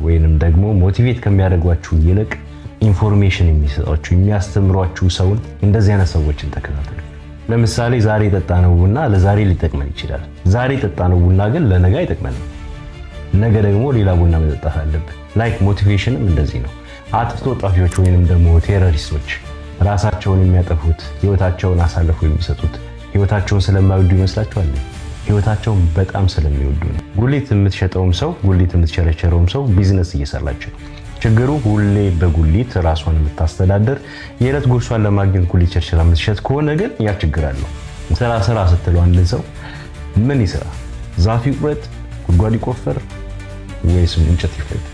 ወይንም ደግሞ motivate ከሚያደርጓችሁ ይልቅ information የሚሰጧችሁ፣ የሚያስተምሯችሁ ሰውን፣ እንደዚህ አይነት ሰዎችን ተከታተሉ። ለምሳሌ ዛሬ የጠጣነው ቡና ለዛሬ ሊጠቅመን ይችላል። ዛሬ የጠጣነው ቡና ግን ለነገ አይጠቅመንም። ነገ ደግሞ ሌላ ቡና መጠጣት አለብን። Like motivation ም እንደዚህ ነው። አጥፍቶ ጠፊዎች ወይንም ደግሞ terrorist ኦች ራሳቸውን የሚያጠፉት፣ ህይወታቸውን አሳልፈው የሚሰጡት ህይወታቸውን ስለማይወዱ ይመስላችኋል? ህይወታቸውን በጣም ስለሚወዱ ነው። ጉሊት የምትሸጠውም ሰው፣ ጉሊት የምትቸረቸረውም ሰው ቢዝነስ እየሰራች ነው። ችግሩ ሁሌ በጉሊት ራሷን የምታስተዳድር፣ የዕለት ጉርሷን ለማግኘት ጉሊት ቸርችራ የምትሸጥ ከሆነ ግን ያ ችግር አለው። ስራ ስራ ስትለው አንድን ሰው ምን ይስራ? ዛፍ ይቁረጥ፣ ጉድጓድ ይቆፍር ወይስ እንጨት ይፍለጥ?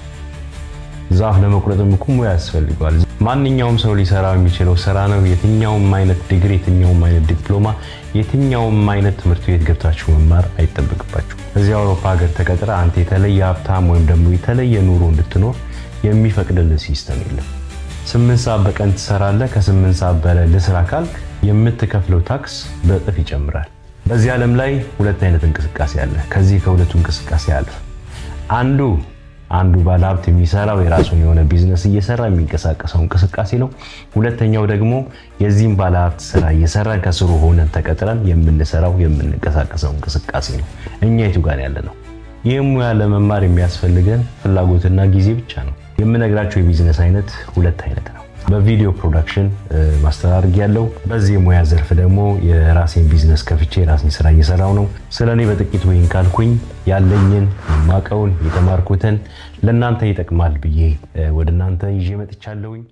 ዛፍ ለመቁረጥም እኮ ሙያ ያስፈልገዋል። ማንኛውም ሰው ሊሰራ የሚችለው ስራ ነው። የትኛውም አይነት ዲግሪ፣ የትኛውም አይነት ዲፕሎማ፣ የትኛውም አይነት ትምህርት ቤት ገብታችሁ መማር አይጠበቅባችሁ። እዚህ አውሮፓ ሀገር ተቀጥረህ አንተ የተለየ ሀብታም ወይም ደግሞ የተለየ ኑሮ እንድትኖር የሚፈቅድልህ system የለም። 8 ሰዓት በቀን ትሰራለህ። ከ8 ሰዓት በላይ ልስራ ካልክ የምትከፍለው tax በእጥፍ ይጨምራል። በዚህ ዓለም ላይ ሁለት አይነት እንቅስቃሴ አለ። ከዚህ ከሁለቱ እንቅስቃሴ አልፍ አንዱ ባለሀብት የሚሰራው የራሱን የሆነ ቢዝነስ እየሰራ የሚንቀሳቀሰው እንቅስቃሴ ነው። ሁለተኛው ደግሞ የዚህም ባለሀብት ስራ እየሰራን ከስሩ ሆነን ተቀጥረን የምንሰራው፣ የምንንቀሳቀሰው እንቅስቃሴ ነው። እኛ የቱ ጋር ያለነው? ይህም ሙያ ለመማር የሚያስፈልገን ፍላጎትና ጊዜ ብቻ ነው። የምነግራችሁ የቢዝነስ አይነት ሁለት አይነት ነው። በ video production master አድርጌያለሁ። በዚህ የሙያ ዘርፍ ደግሞ የራሴን ቢዝነስ ከፍቼ የራሴን ስራ እየሰራሁ ነው። ስለ እኔ በጥቂቱ ይህን ካልኩኝ ያለኝን፣ የማውቀውን፣ የተማርኩትን ለእናንተ ይጠቅማል ብዬ ወደ እናንተ ይዤ መጥቻለሁኝ።